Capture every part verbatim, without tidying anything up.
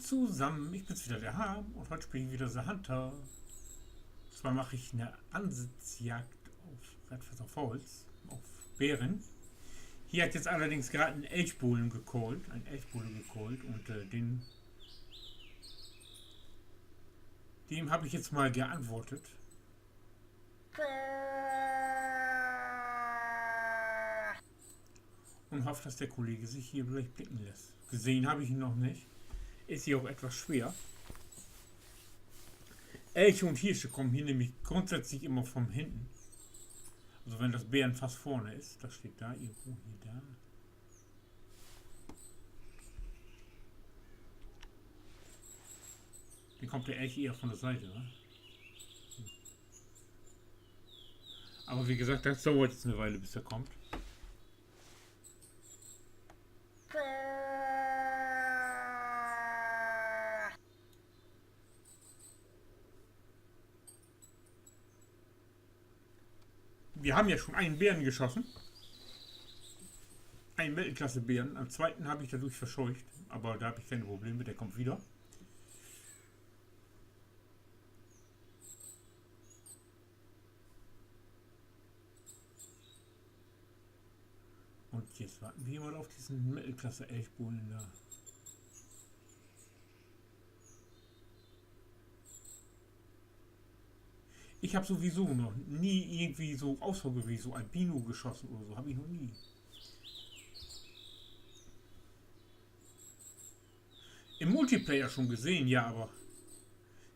Zusammen, ich bin's wieder, der Harm, und heute spiele ich wieder The Hunter. Zwar mache ich eine Ansitzjagd auf Red Feather Falls, auf Bären. Hier hat jetzt allerdings gerade ein Elchbullen gecallt, ein Elchbulle gecallt und äh, den, dem habe ich jetzt mal geantwortet. Und hoffe, dass der Kollege sich hier vielleicht blicken lässt. Gesehen habe ich ihn noch nicht. Ist hier auch etwas schwer. Elche und Hirsche kommen hier nämlich grundsätzlich immer von hinten. Also wenn das Bärenfass vorne ist, das steht da irgendwo hier da. Dann kommt der Elch eher von der Seite, wa? Aber wie gesagt, das dauert jetzt eine Weile, bis er kommt. Wir haben ja schon einen Bären geschossen. Einen Mittelklasse-Bären. Am zweiten habe ich dadurch verscheucht. Aber da habe ich keine Probleme, der kommt wieder. Und jetzt warten wir mal auf diesen Mittelklasse-Elchbullen da. Ich habe sowieso noch nie irgendwie so außergewöhnlich, so Albino geschossen oder so, habe ich noch nie. Im Multiplayer schon gesehen, ja, aber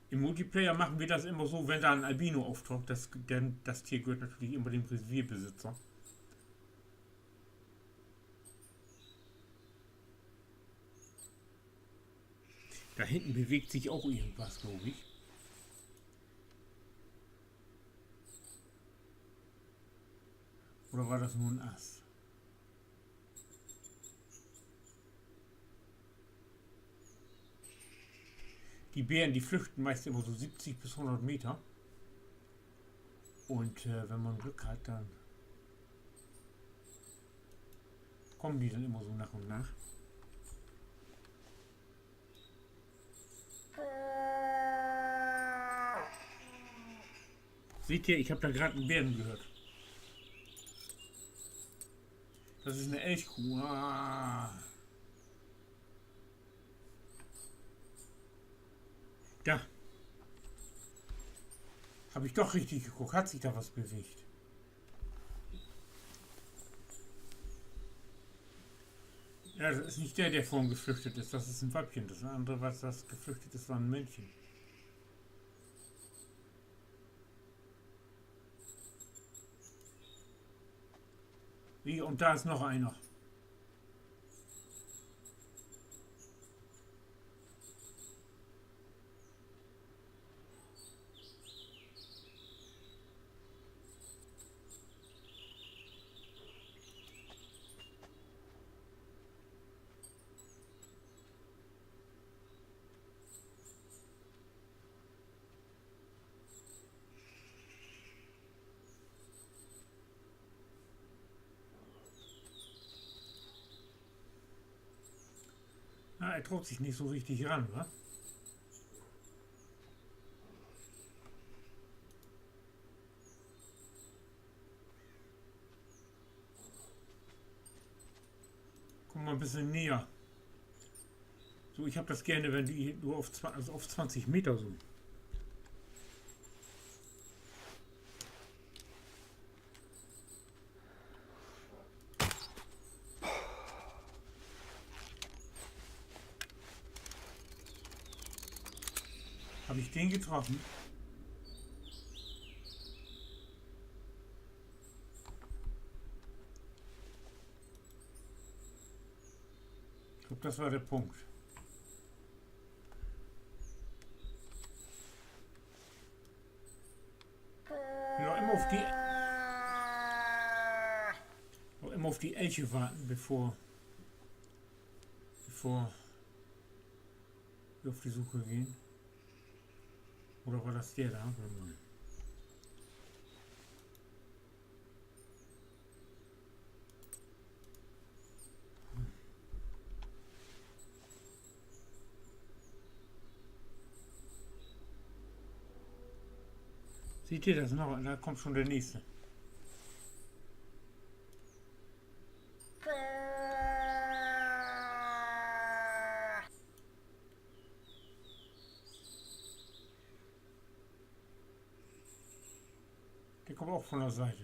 im Multiplayer machen wir das immer so, wenn da ein Albino auftaucht, das, denn das Tier gehört natürlich immer dem Revierbesitzer. Da hinten bewegt sich auch irgendwas, glaube ich. Oder war das nur ein Ast? Die Bären, die flüchten meist immer so siebzig bis hundert Meter. Und äh, wenn man Glück hat, dann kommen die dann immer so nach und nach. Seht ihr, ich habe da gerade einen Bären gehört. Das ist eine Elchkuh. Ah. Da. Habe ich doch richtig geguckt. Hat sich da was bewegt? Ja, das ist nicht der, der vorhin geflüchtet ist. Das ist ein Weibchen. Das andere, was das geflüchtet ist, war ein Männchen. Wie, und da ist noch einer. Na, er traut sich nicht so richtig ran, wa? Komm mal ein bisschen näher. So, ich hab das gerne, wenn die nur auf, zwa- also auf zwanzig Meter so. Hab ich den getroffen? Ich glaube, das war der Punkt. Ja, immer auf die, immer auf die Elche warten, bevor, bevor wir auf die Suche gehen. Oder war das der da? Warte mal. Seht ji dat noch? Dor kummt schon de nächste. De kummt ok von de Siet.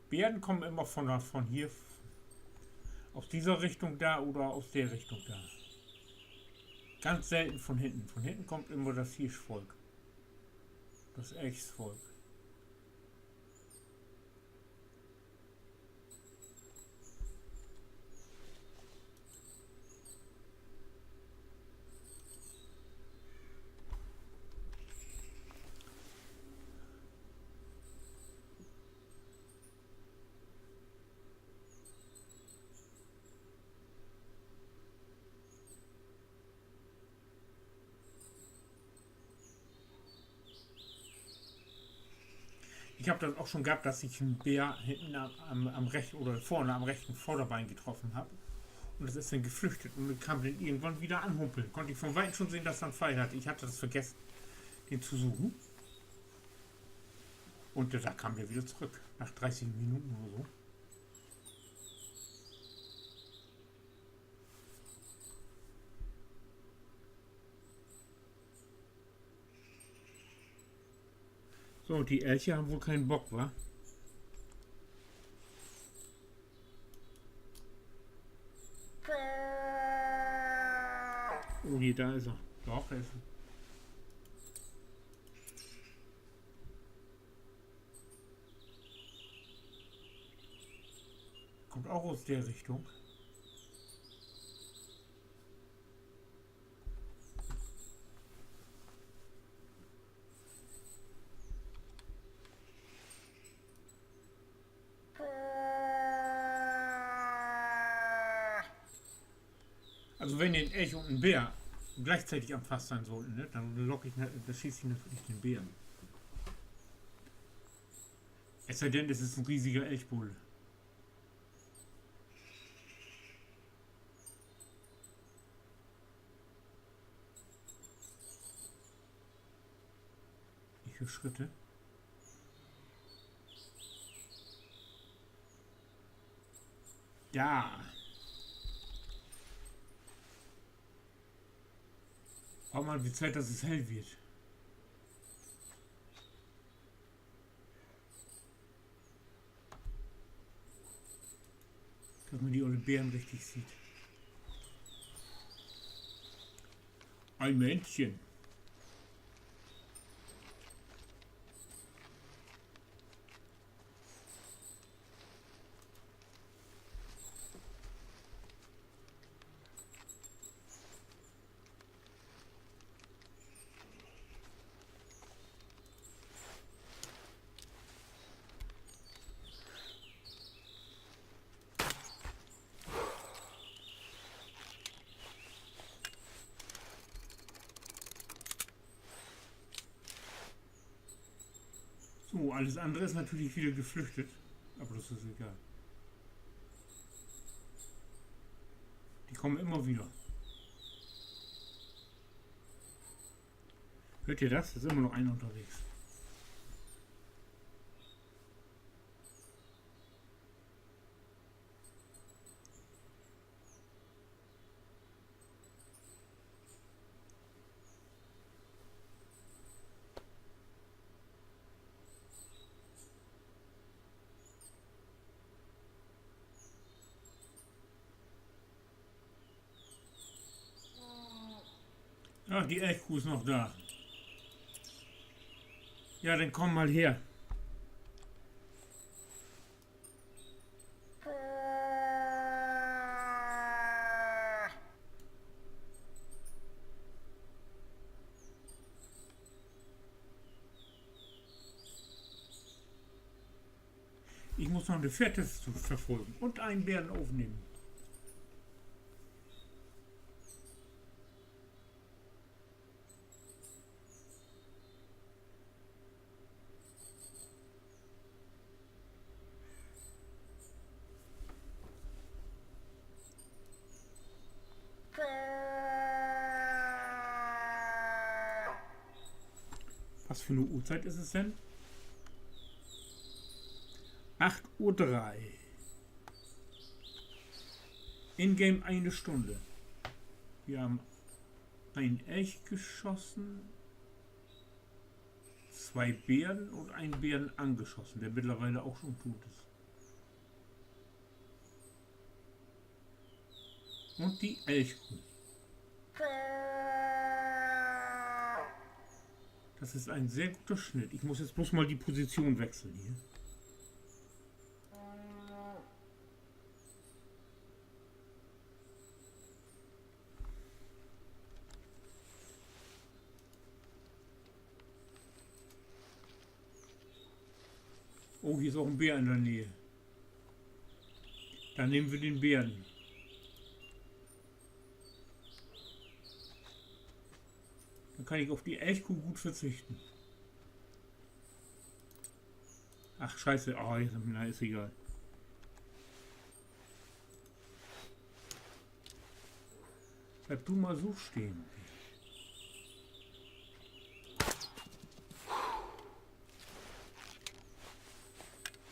Bären kamen immer von, von hier, aus dieser Richtung da oder aus der Richtung da. Ganz selten von hinten. Von hinten kommt immer das Hirschvolk. Das Elchsvolk. Ik hebb dat ok schon gehabt, dat sik en Bär hinten am, am, am rechten oder vörn am rechten Vörderbein getroffen hett. Un dat is denn geflüchtet un kaam denn irgendwann wedder anhumpeln. Kunn ik von wieden schon sehn, dat dat en Pfeil harr. Ik harr dat vergeten, den to suchen. Un dor kaam de wedder torüch, na dörtig Minuten oder so. So, de Elche hebbt woll keen Bock, wa? Oh, hier, dor is he. Doch, he is. Kummt ok ut de Richtung. Also, wenn en Elch un en Bär gliekzeitig an'n Fass sien schullen, ne, denn lock ik, denn schiet ik natürlich den Bären. Es sei denn, dat is en riesigen Elchbull. Ik höör Schritte. Dor. Oh Mann, wie Tiet, dat dat hell warrt. Dat man de ollen Bären richtig süht. Ei Männchen. So, alles annere is natürlich wedder geflüchtet. Aver dat is egal. De kamen immer wedder. Höört ji dat? Dor is immer noch een ünnerwegens. Ach, de Elchkuh is noch dor. Ja, denn kumm mal her. Ik mutt noch de Fährte verfolgen un en Bären ofnehmen. Was für eine Uhrzeit ist es denn? Acht Uhr drei. Ingame eine Stunde. Wir haben einen Elch geschossen, zwei Bären und einen Bären angeschossen, der mittlerweile auch schon tot ist. Und die Elchkuh. Das ist ein sehr guter Schnitt. Ich muss jetzt bloß mal die Position wechseln hier. Oh, hier ist auch ein Bär in der Nähe. Dann nehmen wir den Bären. Dann kann ich auf die Elchkuh gut verzichten. Ach, scheiße. Oh, jetzt, na, ist egal. Bleib du mal so stehen.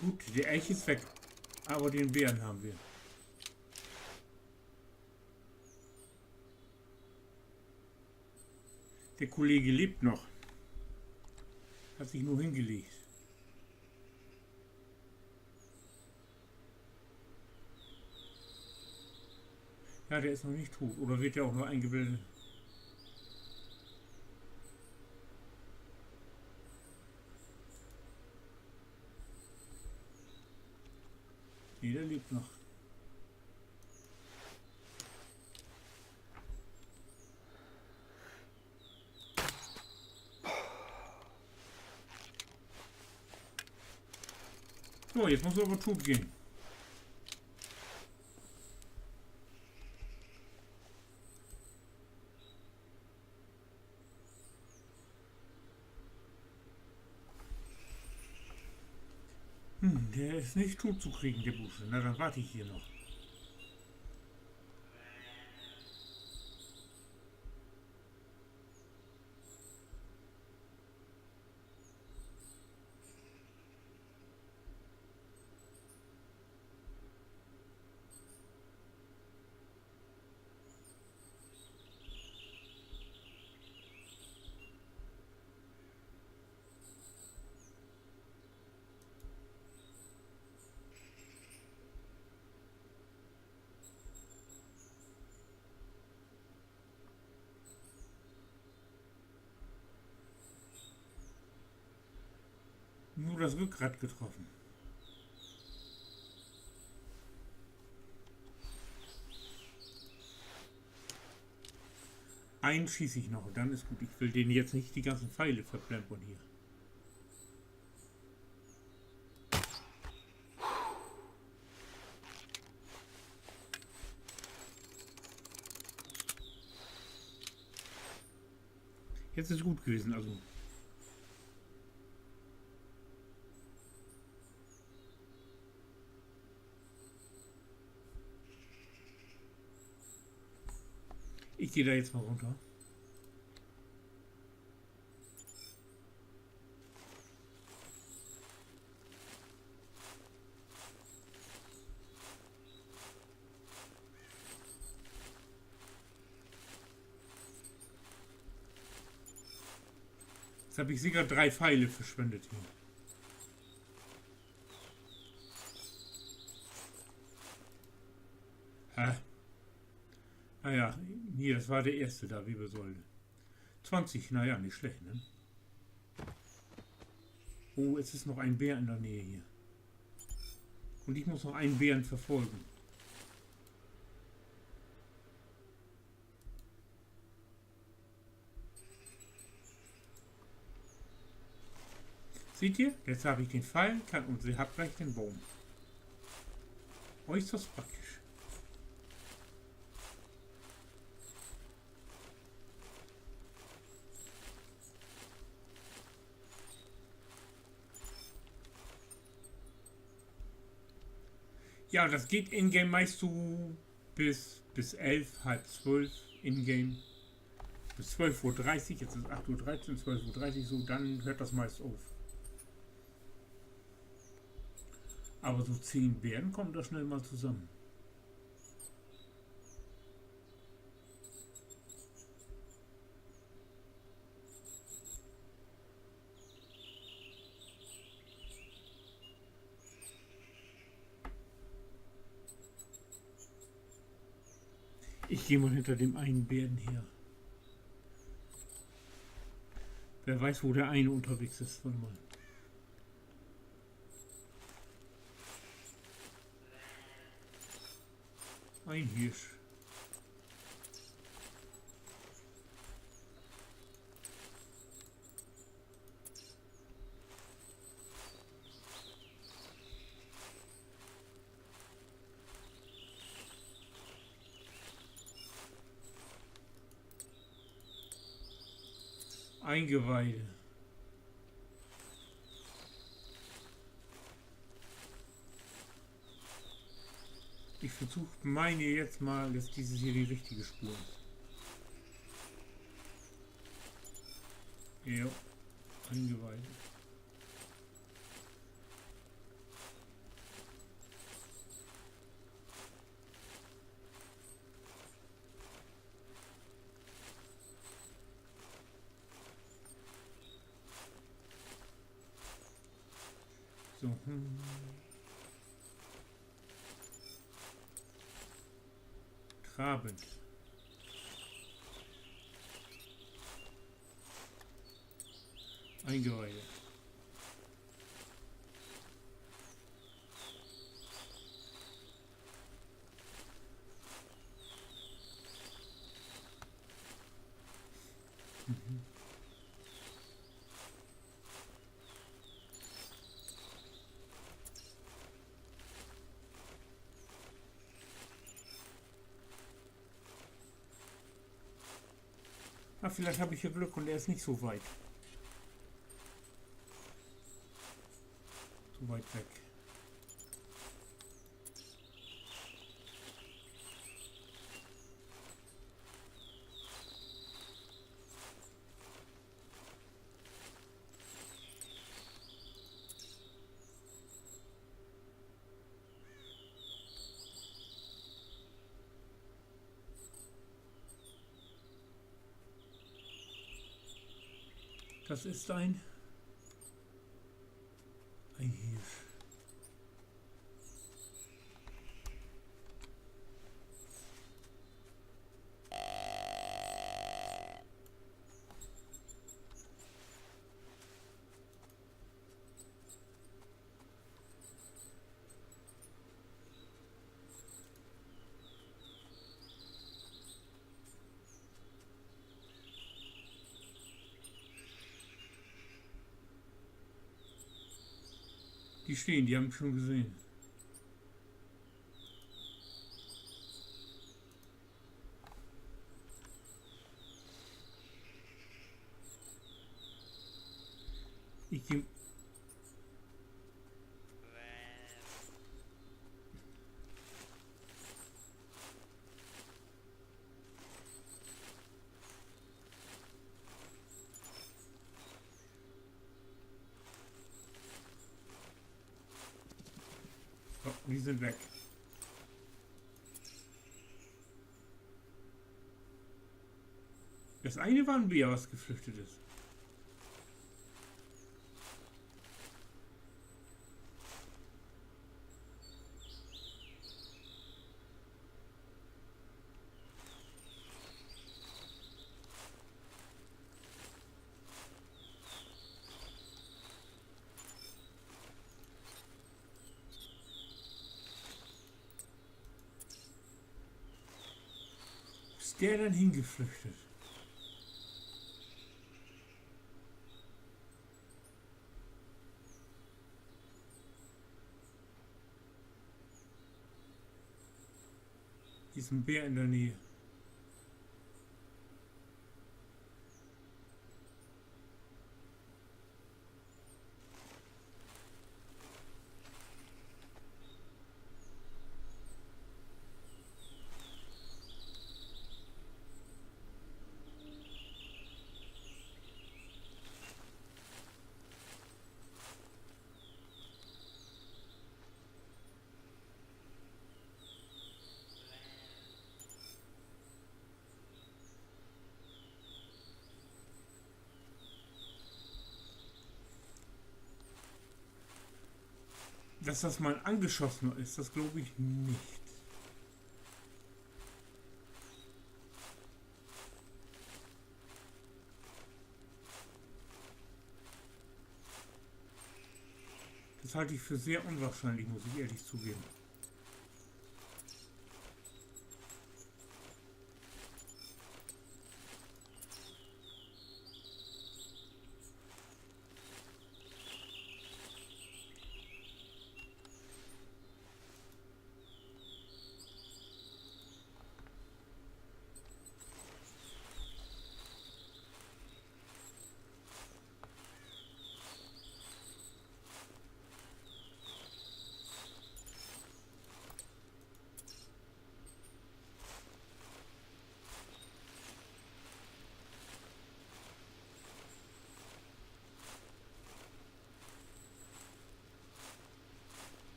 Gut, der Elch ist weg. Aber den Bären haben wir. Der Kollege lebt noch. Hat sich nur hingelegt. Ja, der ist noch nicht tot. Oder wird der auch nur eingebildet? Nee, der lebt noch. So, jetzt muss er aber tot gehen. Hm, der ist nicht tot zu kriegen, der Bursche. Na, dann warte ich hier noch. Nur das Rückgrat getroffen. Einen schieß ich noch und dann ist gut. Ich will den jetzt nicht die ganzen Pfeile verplempern hier. Jetzt ist gut gewesen, also. Ich geh da jetzt mal runter. Jetzt hab ich sicher drei Pfeile verschwendet hier. Hä? Naja, hier, das war der erste da, Wirbelsäule. Zwanzig, naja, nicht schlecht, ne? Oh, es ist noch ein Bär in der Nähe hier. Und ich muss noch einen Bären verfolgen. Seht ihr? Jetzt hab ich den Pfeil, kann, und sie hat gleich den Baum. Äußerst praktisch. Ja, das geht in-game meist so bis, bis elf, halb zwölf in-game. Bis zwölf Uhr dreißig, jetzt ist acht Uhr dreizehn, zwölf Uhr dreißig, so, dann hört das meist auf. Aber so zehn Bären kommen da schnell mal zusammen. Ich geh mal hinter dem einen Bären her. Wer weiß, wo der eine unterwegs ist. Warte mal. Ein Hirsch. Eingeweide. Ich versuch, meine jetzt mal, dass dieses hier die richtige Spur ist. Ja, Eingeweide. So. Hm. Trabend. Eingeweide. Mhm. Na, vielleicht hab ich ja Glück und er ist nicht so weit. So weit weg. Das ist ein, ein Hirsch. Die stehen, die hab ich schon gesehen. Ich geh Oh, die sind weg. Das eine war ein Bär, was geflüchtet ist. Wo ist der denn hingeflüchtet? Hier ist ein Bär in der Nähe. Dass das mal ein angeschossener ist, das glaube ich nicht. Das halte ich für sehr unwahrscheinlich, muss ich ehrlich zugeben.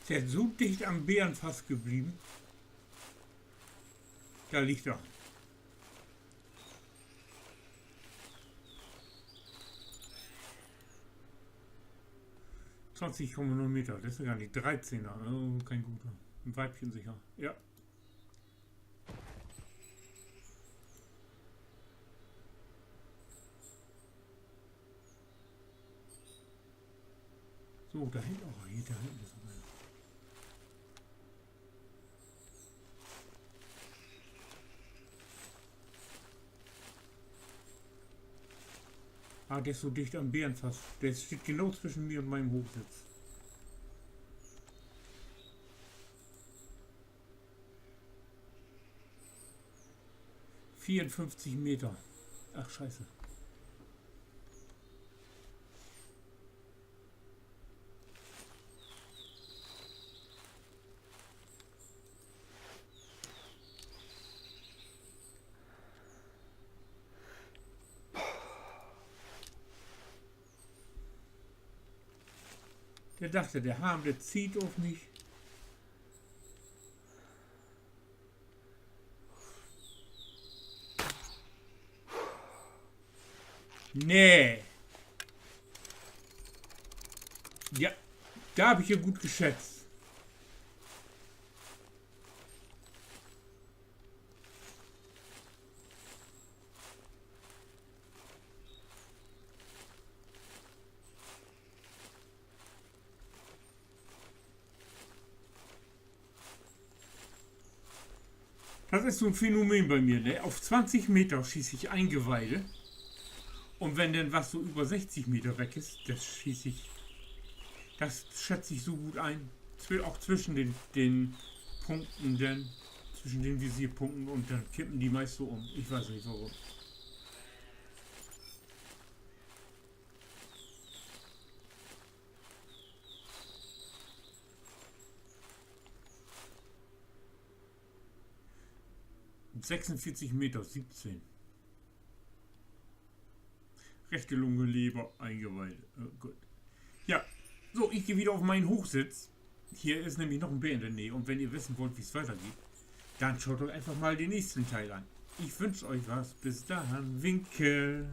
Is der so dicht am Bärenfass geblieben? Da liegt er. Zwanzig Komma null Meter, das ist gar nicht. Dreizehner, oh, kein guter. Ein Weibchen sicher. Ja. So, da hinten, oh, hier, da hinten ist noch einer. Ah, der ist so dicht am Bärenfass. Der steht genau zwischen mir und meinem Hochsitz. Vierundfünfzig Meter. Ach, scheiße. Der dachte, der Hahn, der zieht auf mich. Nee. Ja, da hab ich ja gut geschätzt. Das ist so ein Phänomen bei mir, ne? Auf zwanzig Meter schieße ich Eingeweide. Und wenn denn was so über sechzig Meter weg ist, das schieße ich, das schätze ich so gut ein. Zwi-, auch zwischen den, den Punkten, denn, zwischen den Visierpunkten und dann kippen die meist so um. Ich weiß nicht warum. Sechsundvierzig Meter, siebzehn. Rechte Lunge, Leber, Eingeweide. Äh, gut. Ja, so, ich gehe wieder auf meinen Hochsitz. Hier ist nämlich noch ein Bär in der Nähe. Und wenn ihr wissen wollt, wie es weitergeht, dann schaut euch einfach mal den nächsten Teil an. Ich wünsche euch was. Bis dahin. Winke.